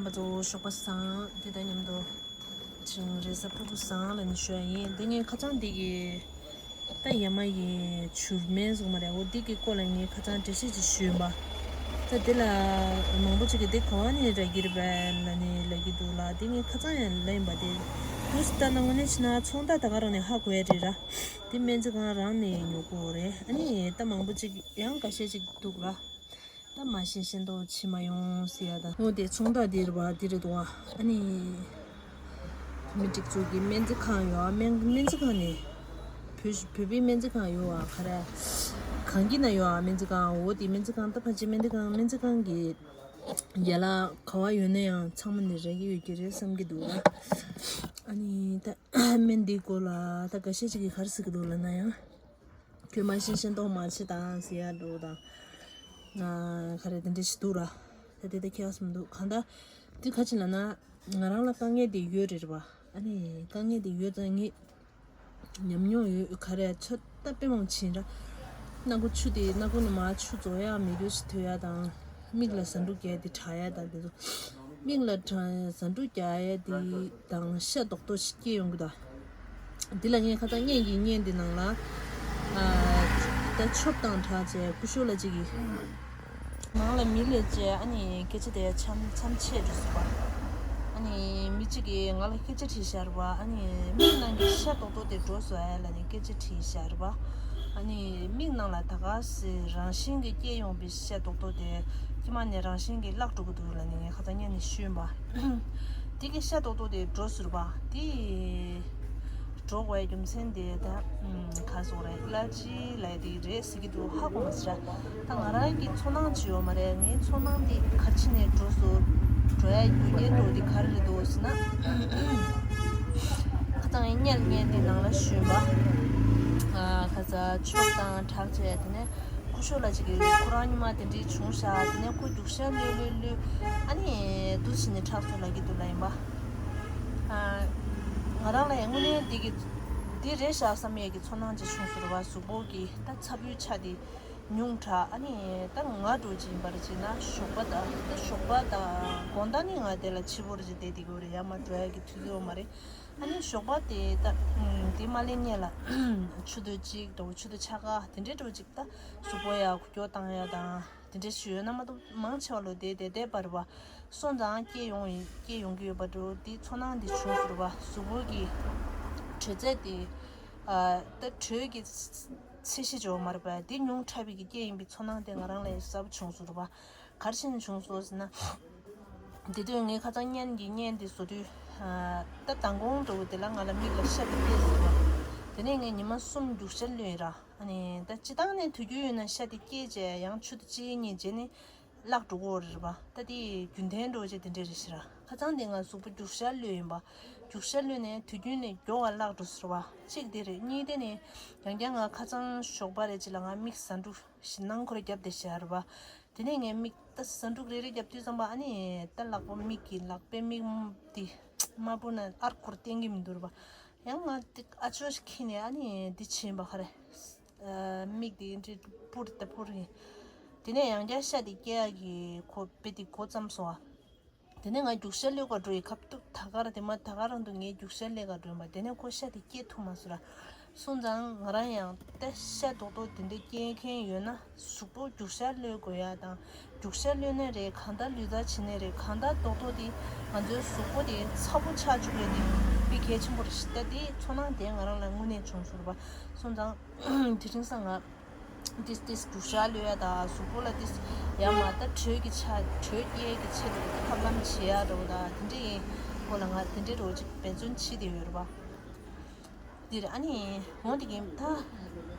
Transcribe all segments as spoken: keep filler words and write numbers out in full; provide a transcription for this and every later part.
རྣམ་པ་ཚོ་ཞོགས་པ་བཟང་། འདི་དང་མཉམ་དུ་ཅིང་རེས་གཟའ་ཕུར་བུ་བཟང་ལ་ནི་ཞུ་ཡ་ཡིན། འདི་ངས་ཁ་སང་འདི་གི་ད་ཡ་མ་ཡི་བྱུར་སྨན་ཟུག་མ་རེད། འོ་འདི་གི་སྐོར་ལ་ངས་ཁ་སང་འགྲེལ་བཤད་ཅིག་ཞུས་ཡིན་པ། ད་འདི་ལ་མང་པོ་ཅིག་གིས་འདི་ག་བ་ནས་རག་གི་རེད་པས་ལ་ནི་ལབ་ཀྱི་འདུག་ལ། འདི་ངས་ཁ་སང་ཡང་ལབ་ཡིན་པ། དེ་དུས་སུ་ལྟ་ན་དངོས་གནས་བྱས་ན་ཚོང་རྟགས་ད་ག་རང་ནས་ཧ་གོ་ཡ་རེད་ར། འདི་སྨན་རྩིས་ཁང་རང་ནས་ཉོ་དགོས་རེད། ཨ་ནི་ད་མང་པོ་ཅིག་ཡང་འགའ་ཤས་ཅིག་འདུག་ར། ད་མ་ཤེས་ཤེས་མདོག་བྱེད་མ་ཡོང་ཟེར་ཡ་ད། འོ་དེ་ཚོང་རྟགས་འདི་རེད་པ། འདི་རེད་འདུག་ཨ། ཨ་ནི་མི་སྒྲིག་འཛུགས་ཀྱི་སྨན་རྩིས་ཁང་ཡོད་ཨ། སྨན་སྨན་རྩིས་ཁང་ནས་བོད་བོད་པའི་སྨན་རྩིས་ཁང་ཡོད་ཨ། ག་རེ་གངས་སྐྱིད་ན་ཡོད་ཨ། སྨན་རྩིས་ཁང་། འོ་དེ་སྨན་རྩིས་ཁང་ད་ཕལ་ཆེར་སྨན་རྩིས་ཁང་སྨན་རྩིས་ཁང་གི་ཡན་ལག་ག་བ་ཡོད་ན་ཡང་ཚང་མ་ནས་རག་གི་ཡོད་ཀྱི་རེད་བསམ་གྱི་འདུག་ཨ། ཨ་ནི་ད་སྨན་འདིའི་སྐོར་ལ་ད་འགའ་ཤས་ཅིག་གིས་ག་རེ་ཟེར་གྱི་འདུག་ལབ་ན་ཡང་། ཁྱོད་མ་ཤེས་ཤེས་མདོག་མ་བྱེད་དང་ཟེར་ཡ་འགྲོ་དང་། ང་ག་རེ་དེ་འདྲ་ཞིག་འདུག་ར། ད་དེ་ད་ཁྱད་པར་མི་འདུག་གང་ལྟར་འདི་ག་ཅི་ལབ་ན། ང་རང་ལ་དཀའ་ངལ་དེ་ཡོད་རེད་པ། ཨ་ནི་དཀའ་ངལ་དེ་ཡོད་ཙང་ངས་ཉམས་མྱོང་ཡོད་ག་རེ་ཚོད་ལྟ་དཔེ་མང་ཕྱིན་ར། སྣ་ཁུག་ཆུ་དེ་སྣ་ཁུག་ནས་མར་ཆུ་རྫོགས་ཡ་མེད་དུས་སུ་ཐོན་ཡ་དང་། མིག་ལ་ཟ་འཕྲུག་རྒྱག་ཡ་དེ་དྲག་ཡ་དང་དེ་ཚོ། མིག་ལ་དྲ་ཟ་འཕྲུག་རྒྱག་ཡ་དེ་དང་ཤ་རྡོག་རྡོག་ཞིག་སྐྱེས་ཡོང་གི་ད། འདི་ལ་ངས་ཁ་སང་བརྙན་གྱི་བརྙན་འདི་ནང་ལ། ཨ། ད་ཆོབ་དང་གྲགས་བྱས་སྐུ་ཞབས་ལགས་ཅིག་གིས། ནང་ལ་མི་སླེབས་བྱས་ཨ་ནི་སྐད་ཆ་དེ་མཚམས་མཚམས་ཆད་འགྲོ་སོང་བ། ཨ་ནི་མི་གཅིག་གིས་ང་ལ་སྐད་ཆ་དྲིས་ཤག་རེད་པ། ཨ་ནི་མིག་ནང་གི་ཤ་རྡོག་རྡོག་དེ་འགྲོ་སོང་ཨེ་ལབ་ནས་སྐད་ཆ་དྲིས་ཤག་རེད་པ། ཨ་ནི་མིག་ནང་ལ་ད་ག་སེ་རང་བཞིན་གྱིས་སྐྱེས་ཡོང་པའི་ཤ་རྡོག་རྡོག་དེ་ཁྱི་མ་ནས་རང་བཞིན་གྱིས་བརླག་འགྲོ་གི་འདུག་ལབ་ནས་ངས་ཁ་སང་བརྙན་ནས་ཞུས་པ། དེ་གི་ཤ་རྡོག་རྡོག་དེ་འགྲོ་ཟུར་པ་དེ་འགྲོ་དགོས་རྒྱུ་མཚན་དེ་ད་ག་སོག་རེད། ཨེ་ལར་ཇི་ལབ་དེ་རེད་ཟེར་གྱི་འདུག་ཧ་གོ་མ་སོང་། ད་ང་རང་གི་ཚོར་སྣང་ཅིག་ཡོད་མ་རེད། ངའི་ཚོར་སྣང་དེ་ག་ཕྱི་ནས་འགྲོ་སོང་འགྲོ་ཡ་རྒྱུ་རྐྱེན་འདྲ་བོ་དེ་ག་རེ་རེད་འདུག་ཟེར་ན། ཁ་སང་ངས་བརྙན་བརྙན་དེ་ནང་ལ་ཞུས་པ། ཁ་སང་ཆོབ་དང་གྲགས་བྱས་དེ་ནས། སྐུ་ཞབས་ལགས་ཅིག་གིས་ཁོ་རང་ཉི་མ་དེ་འདྲའི་བྱུང་ཤག་དེ་ནས་ཁོ་རྒྱུག་ཤར་ལོས་ལོས་ལོས། ཨ་ནི་འདུག་སེ་ནས་ཁྲག་སོ་ལབ་ཀྱི་འདུག་ལབ་ཡིན་པ། ང་རང་ལ་ཡང་དངོས་གནས་འདི་གི་འདི་རེད་ཤག་བསམ་ཡས་ཀྱི་ཚོར་སྣང་ཅིག་བྱུང་སོང་རེད་པ། གཟུགས་པོ་གི་ད་ཚ་བའི་ཆ་དེ་ཉུང་དྲགས། ཨ་ནི་ད་ང་འདྲ་བོ་ཅིག་ཡིན་པ་རེད་ཅེ་ན་ཞོགས་པ་དང་ད་ཞོགས་པ་དང་དགོང་དག་ནི་ང་དེ་ལ་འཕྱི་པོ་རེ་ཅིག་བསྡད་བསྡད་ཀྱི་ཡོད་རེད། ཡར་མར་འགྲོ་ཡ་གི་དུས་ཚོད་ཡོད་མ་རེད། ཨ་ནི་ཞོགས་པ་དེ་ད་དེ་མ་སླེབས་སྔོན་ལ་ཆུ་ཚོད་གཅིག་འདྲ་བོ་ཆུ་ཚོད་ཕྱེད་ཀ་དེ་འདྲའི་འདྲ་བོ་ཅིག་ད་གཟུགས་པོ་ཡར་འགུལ་སྐྱོད་བཏང་ཡ་དང་དེ་འདྲ་ཞིག་ཡོད་ན་མ་གཏོགས་མང་ཆེ་བ་ལོ་དེ་དེ་དེ་པར་བ་སོང་ཙང་སྐྱེ་ཡོང་ཡིན་སྐྱེ་ཡོང་གི་ཡོད་པ་འདྲ་བོ་དེ་ཚོར་སྣང་དེ་བྱུང་ཟེར་བ། གཟུགས་པོ་གི་དྲོད་ཚད་དེ་ཨ་ད་དྲོད་ཀྱི་ཚད་གཞི་འཇོག་མ་རེད་པ། དེ་ཉུང་དྲགས་པའི་གི་སྐྱེ་ཡིན་པའི་ཚོར་སྣང་དེ་ང་རང་ལ་ཡང་གསལ་པོ་བྱུང་ཟེར་བ། ག་རེ་བྱས་ནས་བྱུང་སོང་ཟེར་ན། དེ་དུས་ངས་ཁ་སང་བརྙན་གྱི་བརྙན་དེ་བཟོ་དུས། ད་མདང་དགོང་འདྲ་བོ་དེ་ལ་ང་ལ་མིག་ལ་ཤ་དེ་སྐྱེས་ཟེར་བ། དེ་ནས་ངས་ཉི་མ་གསུམ་རྒྱུག་ཤར་ལོས་ཡིན་ར། ཨ་ནི་ད་སྤྱིར་བཏང་ནས་དུས་རྒྱུན་ཡོད་ན་ཤ་དེ་སྐྱེས་བྱས་ཡང་ཆུ་ཚོད་གཅིག་གཉིས་རྗེས་ནས་བརླག་འགྲོ་གི་ཡོད་རེད་པ། ད་དེ་རྒྱུན་ལྡན་འདྲ་བོ་ཅིག་དེ་འདྲས་རེད་ཤག་ར། ཁ་སང་དེ་ང་གཟུགས་པོ་རྒྱུག་ཤར་ལོས་ཡིན་པ། རྒྱུག་ཤར་ལོས་ནས་དུས་རྒྱུན་ནས་མགྱོགས་པ་བརླག་འགྲོ་ཟེར་བ་གཅིག་དེ་རེད། གཉིས་དེ་ནས་ཡང་བསྐྱར་ང་ཁ་སང་ཞོགས་པ་རེད་ཅིག་ལ་ང་མིག་ཟ་འཕྲུག་ཞེད་སྣང་ཁོ་རང་བརྒྱབ་བསྡད་ཤག་རེད་པ། དེ་ནས་ངས་མིག་ད་ཟ་འཕྲུག་རེ་རེ་བརྒྱབ་དུས་ཙམ་པ་ཨ་ནི་ད་ལག་པ་མིག་གི་ལག་པའི་མིག་དེ་དམར་པོ་ན་ཨར་ཁོར་བསྟན་གྱི་མི་འདུག་རེད་པ། ཡང་ང་དེ་ཨ་ཅོ་ཞིག་ཁྱེར་ནས་ཨ་ནི་འདི་བྱིན་པ་ག་རེ། མིག་དེ་འདྲི་སྤུར་ད་སྤུར་ཡིན། དེ་ནས་ཡང་བསྐྱར་ཤ་དེ་སྐྱེ་ཡག་གི་ཁོ་དཔེ་དེ་འགོ་བརྩམས་སོང་བ། དེ་ནས་ང་རྒྱུག་ཤར་ལོས་ག་འགྲོ་ཡི་ཁབ་ཏུ་ད་ག་ར་དེ་མ་ད་ག་རང་དུ་ངས་རྒྱུག་ཤར་ལོས་ག་འགྲོ་ཡིན་པ། དེ་ནས་ཁོ་ཤ་དེ་སྐྱེ་ཐུབ་མ་སོང་ར། སོང་ཙང་ང་རང་ཡང་ཏེ་ཤ་རྡོག་རྡོག་དེ་འདྲ་སྐྱེ་མཁན་ཡོད་ན་གཟུགས་པོ་རྒྱུག་ཤར་ལོས་དགོས་ཡ་དང་། རྒྱུག་ཤར་ལོས་ནའི་རེད། གང་ལྟར་ལུས་རྩལ་བྱེད་ནའི་རེད། གང་ལྟར་རྡོག་རྡོག་དེ་ང་ཚོའི་གཟུགས་པོ་དེ་ཚ་པོ་ཆགས་བཅུག་པའི་དེ་དཔེ་གལ་ཆེན་པོ་རེད་ཤག་ད་དེ་ཚོར་སྣང་དེ་ང་རང་ལ་དངོས་གནས་བྱུང་སོང་རེད་པ། སོང་ཙང་དེ་རིང་སང་ང་ཏིས་ཏིས་རྒྱུག་ཤར་ལོས་ཡ་དང་གཟུགས་པོ་ལ་ཏིས་ཡ་མ་ད་དྲོད་ཀྱི་ཆ་དྲོད་སྐྱེད་ཀྱི་ཆེད་དུ་ཐབས་ལམ་བྱེད་ཡ་འདྲ་བོ་དང་དེ་འདྲ་ཡིན་སྐོར་ལ་ང་དེ་འདྲའི་འདྲ་བོ་ཅིག་འབད་བརྩོན་བྱེད་བསྡད་ཡོད་རེད་པ། འདིར་ཨ་ནི་འོང་དེ་གིན་ད་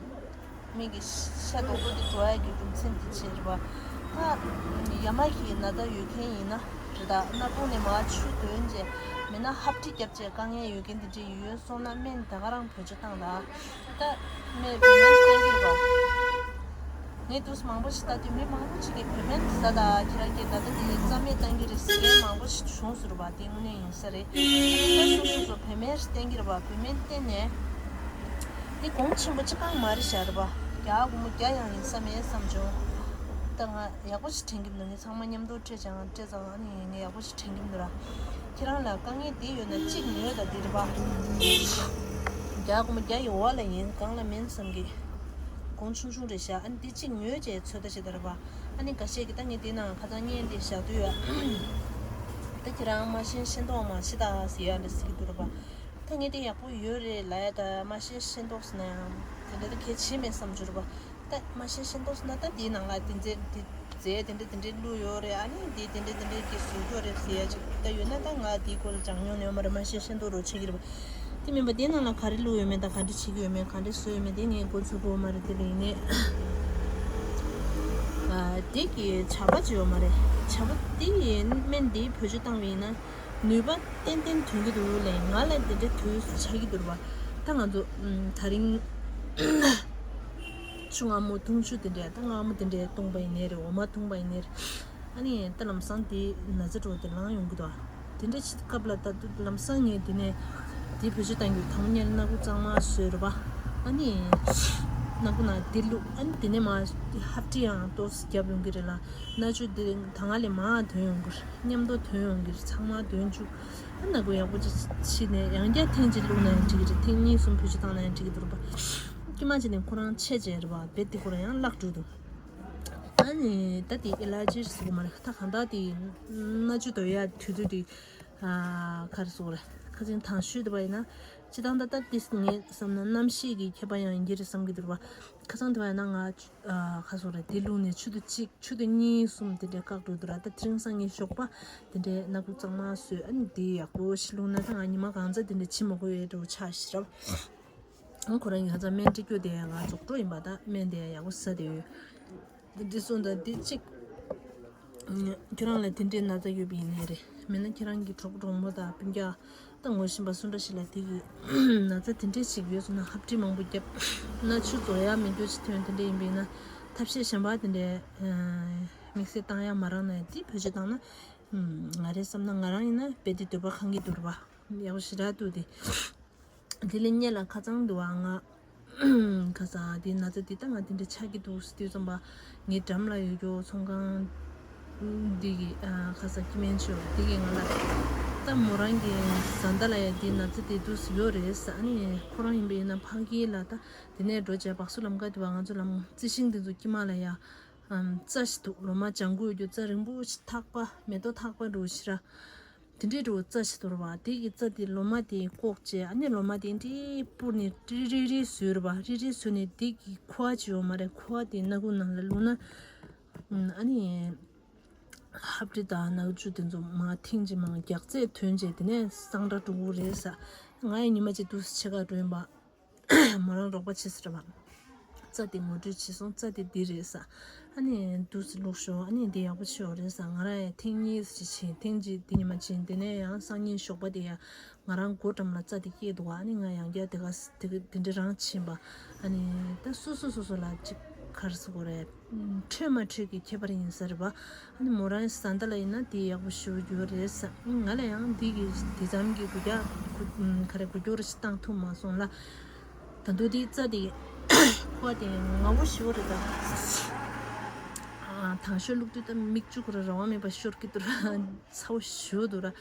མིག་གི་ཤ་རྡོག་རྡོག་དེ་འགྲོ་ཡ་གི་རྒྱུ་མཚན་དེ་བྱས་རེད་པ། ད་ཡ་མ་གི་ན་ཚ་ཡོད་མཁན་ཡིན་ན་རེད། ད་སྣ་ཁུག་ནས་མར་ཆུ་འདོན་བྱས་མེད་ན་ཧབ་ཁྲི་བརྒྱབ་བྱས་དཀའ་ངལ་ཡོད་མཁན་དེ་འདྲ་ཡོད་སོང་ན་སྨན་ད་ག་རང་བེད་སྤྱོད་བཏང་དང་། ད་སྨན་བོད་སྨན་བསྟེན་གྱི་རེད་པ། ངས་དུས་མང་པོ་ཞིག་ལྟ་དུས་མི་མང་པོ་ཞིག་གིས་བོད་སྨན་ཟ་དང་ཁྱེད་རང་གིས་ད་ལྟ་འདི་རྩ་མེད་བཏང་གི་རེད་ཟེར་མཁན་མང་པོ་ཞིག་བྱུང་སོང་རེད་པ། དེ་དངོས་གནས་ཡིན་ས་རེད། ད་སོ་སོ་སོ་བོད་སྨན་བསྟེན་གྱི་རེད་པ། བོད་སྨན་བསྟེན་ནས་འདི་གོང་ཆེན་པོ་ཅི་གང་མ་རེད་ཤག་རེད་པ། རྒྱ་སྒོར་མོ་བརྒྱ་ཡང་ཡིན་ས་མེད་བསམ་བྱུང་། ད་ང་ཡག་པོ་ཞིག་དྲན་གྱི་མི་འདུག་ངས་ཚང་མ་མཉམ་དུ་སྤྲད་ཙང་སྤྲད་ཙང་ཨ་ནི་ངས་ཡག་པོ་ཞིག་དྲན་གྱི་མི་འདུག་ར། ཁྱེད་རང་ལ་དཀའ་ངལ་དེ་ཡོད་ན་གཅིག་ཉོས་དང་དེ་རེད་པ། བརྒྱ་སྒོར་མོ་བརྒྱ་ཡི་འོག་ལ་ཡིན། གང་ལ་མིན་བསམ་གི། གོང་ཆུང་ཆུང་རེད་ཤག་ཨ་ནི་དེ་གཅིག་ཉོས་བྱས་ཚོད་ལྟ་བྱེད་ད་རེད་པ། ཨ་ནི་འགའ་ཤས་ཀྱིས་ད་ངས་དེ་ནང་ཁ་སང་བརྙན་དེ་བཞག་དུས་ཡ། ད་ཁྱེད་རང་མ་ཤེས་ཤེས་མདོག་མ་བྱེད་ད་ཟེར་ཡ་འདྲ་ཟེར་གྱི་འདུག་རེད་པ། ད་ངས་དེ་ཡག་པོ་ཡོད་རེད་ལབ་ཡ། ད་མ་ཤེས་ཤེས་མདོག་ཟེར་ན་ཡང་དེ་འདྲ་ད་གལ་ཆེ་མེད་བསམ་རྒྱུ་རེད་པ། ད་མ་ཤེས་ཤེས་མདོག་ཟེར་ན་ད་དེའི་ནང་ལ་དེ་འདྲ་དེ་རྫས་དེ་འདྲ་དེ་འདྲ་བླུགས་ཡོད་རེད། ཨ་ནི་དེ་དེ་འདྲ་དེ་འདྲ་གི་བཟོ་རྒྱུ་རེད་ཟེར་ཡ་ཅིག་ད་ཡོད་ན་ད་ང་དེའི་སྐོར་ལ་སྦྱང་མྱོང་ཡོད་མ་རེད། མ་ཤེས་ཤེས་མདོག་རོ་བྱེད་ཀྱི་རེད་པ། དེ་མིན་པ་དེའི་ནང་ལ་ག་རེ་བླུགས་ཡོད་མེད་དང་ག་འདྲ་བྱེད་ཀྱི་ཡོད་མེད་ག་འདྲ་བཟོས་ཡོད་མེད་དེ་ངས་མགོ་ཚོད་དགོས་མ་རེད། དེ་ལ་ཡིན་ནའི་ཨ་དེ་གི་བྱ་བ་ཅིག་ཡོད་མ་རེད། བྱ་བ་དེ་ཡི་སྨན་དེ་བེད་སྤྱོད་བཏང་བ་ཡིན་ན། ནུས་པ་ཏན་ཏན་ཐོན་གྱི་འདུག་ལས་ང་ལ་འདི་འདྲའི་དུས་སུ་ཆགས་ཀྱི་འདུག་རེད་པ། ད་ང་ཚོ་ཨམ་ད་རིང་ཆུ་མངར་མོ་འཐུང་ཆུ་དེ་འདྲས་ད་མངར་མོ་དེ་འདྲས་བཏུངས་པ་ཡིན་ནའི་རེད། འོ་མ་འཐུངས་པ་ཡིན་ནའི་རེད། ཨ་ནི་ད་ལམ་སང་དེ་ན་ཚ་འདྲ་བོ་དེ་ལངས་ཡོང་གི་འདུག་དེ་འདྲ་ཅིག་སྐབས་ལ་ད་དུ་ལམ་སང་ངས་དེ་ནས་དེ་བེད་སྤྱོད་བཏང་རྒྱུ་དང་པོ་ཉིད་ནས་སྣ་ཁུག་གཙང་མ་བཟོས་རེད་པ། ཨ་ནི་སྣ་ཁུག་ནང་དེ་བླུགས། ཨ་ནི་དེ་ནས་མར་ཧབ་ཏི་ཡང་ཏོག་ཙམ་བརྒྱབ་ཡོང་གི་རེད་ལ། སྣ་ཆུ་དེ་ད་ང་ལས་མང་ཐོན་ཡོང་གི་རེད། མཉམ་དུ་ཐོན་ཡོང་གི་རེད། ཚང་མ་འདོན་བཅུག་ཨ་ནག་པོ་ཡག་པོ་ཅིག་བྱས་ནས་ཡང་བསྐྱར་ཐེངས་གཅིག་བླུགས་ན་ཡང་འགྲིག་གི་རེད། ཐེངས་གཉིས་གསུམ་བེད་སྤྱོད་བཏང་ན་ཡང་འགྲིག་གི་འདུག་རེད་པ། དཀྱུས་མ་བྱས་ནས་ཁོ་རང་ཆད་བྱས་རེད་པ། རྦད་དེ་ཁོ་རང་ཡང་བརླག་འགྲོ་འདུག་ཨ་ནི་ད་དེ་ཨེ་ལར་ཇི་ཟེར་གི་མ་རེད། ད་གང་ལྟར་དེ་སྣ་ཆུ་དོད་ཡ་དུས་ཚོད་དེ་ཨ་ག་རེ་ཟེར་དགོས་རེད། ཁ་སང་དང་ཤོས་དེ་པ་ཡིན་ན་སྤྱིར་བཏང་ད་ལྟ་དེ་ངས་བསམ་ན་གནམ་གཤིས་ཀྱི་ཁྱད་པར་ཡང་ཡིན་གྱི་རེད་བསམ་གྱི་འདུག་རེད་པ། ཁ་སང་དེ་པ་ཡིན་ན་ང་ཨ་ག་རེ་ཟེར་དགོས་རེད། དེ་བླུགས་ནས་ཆུ་ཚོད་གཅིག་ཆུ་ཚོད་གཉིས་གསུམ་དེ་འདྲས་བཀག་འགྲོ་འདུག་ར། ད་དེ་རིང་སང་ཉིན་ཞོགས་པ་དེ་འདྲས་སྣ་ཁུག་གཙང་མ་བཟོས། ཨ་ནི་དེ་ཡག་པོ་ཞིག་བླུགས་ན་ད་ང་ཉི་མ་གང་ཚ་དེ་འདྲས་བྱེད་མ་དགོས་ཡས་འདྲ་བོ་ཆགས་ཤག་ར། ཨ་ཁོ་རང་གི་ཁ་སང་སྨན་སྤྲད་རྒྱུ་དེ་ང་རྫོགས་འགྲོ་ཡིན་པ། ད་སྨན་དེ་ཡག་པོ་ཟ་བསྡད་ཡོད། འདི་འདི་སོང་ཙང་འདི་གཅིག་ཁྱོད་རང་ལ་དེ་འདྲའི་ན་ཚ་ཡོད་པ་ཡིན་ནའི་རེད། མིན་ན་ཁྱེད་རང་གི་གྲོགས་པོ་གྲོགས་མོ་དང་སྤུན་ཀྱག་ད་ངོ་ཤེས་པ་སུ་འདྲ་ཞིག་ལ་དེ་གི་ན་ཚ་དེ་འདྲས་ཞིག་ཡོད་སོང་ན་ཧབ་ཏི་མང་པོ་བརྒྱབ་ན་ཆུ་བཙོ་ཡ་མེད་རྒྱུ་ཞིག་ཐོན། དེ་འདྲས་ཡིན་པ་ཡིན་ན་ཐབས་ཤེས་གཞན་པ་དེ་འདྲས་དམིགས་བསལ་བཏང་ཡ་མ་རག་ན་ཡང་དེ་བེད་སྤྱོད་བཏང་ན་ང་རེད་བསམ་ན་ང་རང་ཡིན་ན་རྦད་དེ་འདོད་པ་ཁེངས་ཀྱི་འདུག་རེད་པ། ཡག་པོ་ཞེ་དྲག་འདུག་དེ། དེ་ལས་སྔོན་ལ་ཁ་སང་དུ་བ་ང་ཁ་སང་དེ་ན་ཚ་དེ་ད་ང་དེ་འདྲ་ཆགས་ཀྱི་འདུག་ཟེར་དུས་ཙམ་པ་ངའི་འགྲམ་ལ་ཡོད་རྒྱུ་ཚོང་ཁང་འདི་གི་ཁ་སང་སྐྱེ་དམན་ཆོས་འདི་གི་ང་ལ་ད་མོ་རང་གི་བཟའ་ཟླ་ལ་ཡ་དེ་ན་ཚ་དེ་འདུག་ཡོད་རེད་ཟེར། ཨ་ནི་ཁོ་རང་ཡིན་པ་ཡིན་ན་ཕ་གི་ལ་ད་དེ་ནས་འགྲོ་བྱས་བག་སུ་ལམ་ཀ་དུ་བ་ང་ཚོ་ལམ་རྩི་ཤིང་དེ་ཚོ་དཀྱིལ་མ་ལ་ཡ་རྩྭ་ཞིག་འདུག་ལོ་མ་ལྗང་གུ་ཡོད་རྒྱུ་རྩྭ་རིང་པོ་ཞིག་ཐག་པ་མེ་ཏོག་ཐག་པ་འདྲ་བོ་ཞིག་ར། དེ་འདྲའི་འདྲ་བོ་རྩྭ་ཞིག་འདུག་ར་བ། དེ་གི་རྩྭ་དེ་ལོ་མ་དེ་བཀོག་བྱས། ཨ་ནི་ལོ་མ་དེ་འདྲའི་སྤུར་ནས་རིལ་རིལ་རིལ་བཟོས་ར་བ། རིལ་རིལ་བཟོས་ནས་དེ་གི་ཁུ་བ་ཅིག་ཡོད་མ་རེད། ཁུ་བ་དེ་སྣ་ཁུག་ནང་ལ་བླུགས་ན་ཨ་ནི་ཧབ་ཏི་དང་ནག་ཆུ་དེ་ཚོ་མར་ཐེངས་གཅིག་མར་རྒྱག་རྩད་ཐོན་བྱས་དེ་ནས་གཙང་སྦྲ་འགྲོ་གི་རེད་ཟེར། ང་ཡི་ཉི་མ་གཅིག་འདུག་སེ་ཕྱེད་ཀ་འགྲོ་ཡིན་པ། མོ་རང་རོགས་པ་བྱེད་ཟེར་བ། རྩྭ་དེ་ངོ་སྤྲོད་བྱེད་སོང་། རྩྭ་དེ་འདི་རེད་ཟེར། ཨ་ནི་འདུག་སེ་བླུགས་ཤོག་ཨ་ནི་འདི་ཡག་པོ་ཆེ་བ་རེད་ཟེར། ང་རང་ཡང་ཐེངས་གཉིས་ཤིག་ཕྱིན། ཐེངས་གཅིག་འདི་ཉི་མ་ཕྱིན། དེ་ནས་ཡང་སང་ཉིན་ཞོགས་པ་དེ་ཡང་ང་རང་སྒོ་འགྲམ་ལ་རྩྭ་དེ་སྐྱེས་འདུག་ཨ་ནི་ང་ཡང་བསྐྱར་དེ་ག་དེ་དེ་འདྲ་རང་ཕྱིན་པ། ཨ་ནི་ད་སོ་སོ་སོ་སོ་ལ་ཅིག་ག་རེ་ཟེར་དགོས་རེད། འཕྲོད་མ་འཕྲོད་ཀྱི་ཁྱད་པར་ཡིན་ས་རེད་པ། ཨ་ནི་མོ་རང་བཟའ་ཟླ་ལ་ཡིན་ན་དེ་ཡག་པོ་ཞེ་པོ་ཡོད་རེད་ཟེར། ང་ལ་ཡང་འདི་གི་དེ་ཙམ་གྱི་གུ་རྒྱག་གུ་ག་རེ་གུ་སྐྱོར་ཞིག་བཏང་ཐུབ་མ་སོང་ལ། ད་དུང་དེའི་རྩྭ་དེ་ཁུ་བ་དེ་ངར་པོ་ཞེ་པོ་རེད་ད། ཨ་དང་ཤོས་བླུགས་དུས་ད་མིག་ཆུ་ཁོ་ར་རང་དབང་མེད་པ་ཤོར་གྱི་འདུག་ར། ཚ་པོ་ཞེ་པོ་འདུག་ར།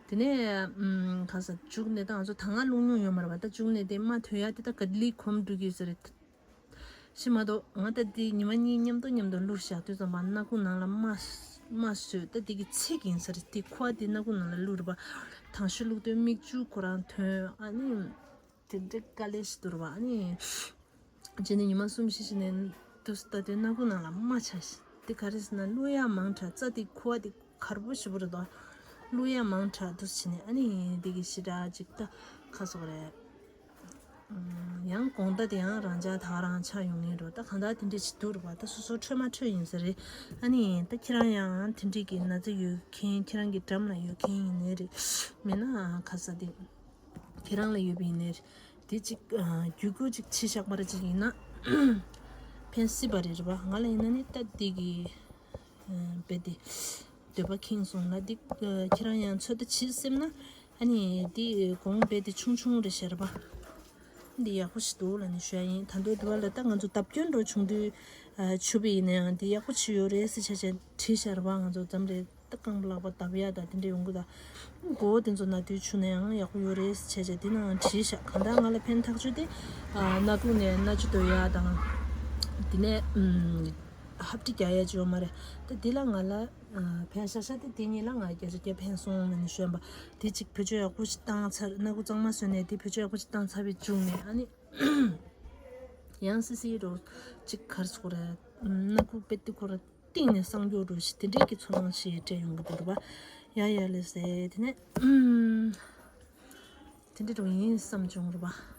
དེ་ནས་ཨམ་ག་ས་མཇུག་ནས་ད་ང་ཚོ་ད་སྔ་བླུགས་མྱོང་ཡོད་མ་རེད་པ། ད་མཇུག་ནས་དེ་མ་ཐོན་ཡ་དེ་ད་ག་ལི་གོམས་འགྲོ་གི་ཡོད་ས་རེད། ཤི་མ་གཏོགས་ང་ད་འདི་ཉི་མ་གཉིས་མཉམ་དུ་མཉམ་དུ་བླུགས་བཞག་དུས་ཙམ་པ་སྣ་ཁུག་ནང་ལ་མ་མ་བཟོས། ད་འདི་གི་ཚིག་ཡིན་ས་རེད། འདི་ཁུ་བ་འདི་སྣ་ཁུག་ནང་ལ་བླུགས་རེད་པ། དང་ཤོས་བླུགས་དུས་མིག་ཆུ་ཁོ་རང་ཐོན། ཨ་ནི་དེ་འདྲའི་དཀའ་ལས་ཤིག་འདུག་རེད་པ། ཨ་ནི་རྗེས་ནས་ཉི་མ་གསུམ་བཞི་ཞིག་ནས་དུས་སུ་ད་དུས་སྣ་ཁུག་ནང་ལ་མ་ཆགས་ཤིག་འདི་ག་རེ་ཟེར་ན་བླུགས་ཡ་མང་དྲགས། རྩྭ་འདི་ཁུ་བ་འདི་གར་པོ་ཞེ་པོ་རེད་དོ། བླུགས་ཡ་མང་དྲགས་དུས་སུ་བྱས་ནས་ཨ་ནི་འདི་གི་ཞེ་དྲག་ཅིག་ད་ཁ་སོག་རེད། ཡང་དགོང་དག་དེ་ཡང་རང་འཇགས་ད་རང་ཆགས་ཡོང་ངེས་འགྲོ། ད་གང་ལྟར་དེ་འདྲ་ཞིག་འདུག་རེད་པ། ད་སོ་སོ་འཕྲོད་མ་འཕྲོད་ཡིན་ས་རེད། ཨ་ནི་ད་ཁྱེད་རང་ཡང་དེ་འདྲ་གི་ན་ཚ་ཡོད་མཁན་ཁྱེད་རང་གི་འགྲམ་ལ་ཡོད་མཁན་ཡིན་ནའི་རེད། མེད་ན་ཁ་ས་དེ་ཁྱེད་རང་ལ་ཡོད་པ་ཡིན་ནའི་རེད། དེ་གཅིག་རྒྱུད་སྐུད་ཅིག་ཕྱི་བཞག་པ་ར་ཅིག་ཡིན་ན་ཕན་སྲིད་པ་རེད་རེད་པ། ང་ལ་ཡིན་ན་ནི་ད་དེ་གི་རྦད་དེ་འདོད་པ་ཁེངས་སོང་ལ། འདི་ཁྱེད་རང་ཡང་ཚོད་ལྟ་བྱེད་སེམས་ན་ཨ་ནི་འདི་གོང་རྦད་དེ་ཆུང་ཆུང་རེད་ཤག་རེད་པ། འདི་ཡག་པོ་ཞིག་འདུག་ལབ་ནས་ཞུ་ཡ་ཡིན། ད་དུང་དེ་བ་ལ་ད་ང་ཚོ་བརྡབ་སྐྱོན་འགྲོ་བྱུང་དུས་ཨ་ཆུ་བི་ཡིན་ན་ཡང་འདི་ཡག་པོ་ཞིག་ཡོད་རེད་ཟེར་བྱས་བྱས་བྲིས་ཤར་བ། ང་ཚོ་འཛམ་རེད་ད་རྐང་པ་ལག་པ་བརྡབ་ཡ་ད་དེ་འདྲ་ཡོང་གི་ད། མགོ་བོ་དེ་ཚོ་ན་དུས་ཆུ་ན་ཡང་ཡག་པོ་ཡོད་རེད་ཟེར་བྱས་བྱས་དེ་ནང་བྲིས་ཤག་གང་ལྟར་ང་ལ་ཕན་ཐག་ཆོད་དེ་ཨ་སྣ་ཁུག་ནས་སྣ་ཆུ་བཏོན་ཡ་དང་། དེ་ནས་ཨུམ་ཧབ་ཏི་རྒྱག་ཡ་ཅིག་ཡོད་མ་རེད། ད་དེ་ལ་ང་ལ་ཨ་ཕན་ཤ་ཤ་དེ་དེ་གཉིས་ལ་ང་བརྒྱ་ཆ་བརྒྱ་ཕན་སོང་ལབ་ནས་ཞུས་པ། དེ་གཅིག་བེད་སྤྱོད་ཡག་པོ་ཞིག་བཏང་ཚར། སྣ་ཁུག་གཙང་མ་བཟོས་ནས་དེ་བེད་སྤྱོད་ཡག་པོ་ཞིག་བཏང་ཚར་བའི་མཇུག་ནས་ཨ་ནི་ཡང་སི་སི་རོ་གཅིག་གར་སོག་ར་སྣ་ཁུག་པེ་ཏི་ཁོ་ར་གཏིང་ནས་སངས་རྒྱས་འགྲོ་ཞིག་དེ་འདྲའི་གི་ཚོར་སྣང་ཞིག་སྤྲད་ཡོང་གི་འདུག་ར་བ། ཡ་ཡ་ལེ་ཟེ་དེ་ནས་དེ་འདྲ་འགྲོ་ཡིན་བསམ་བྱུང་ར་བ།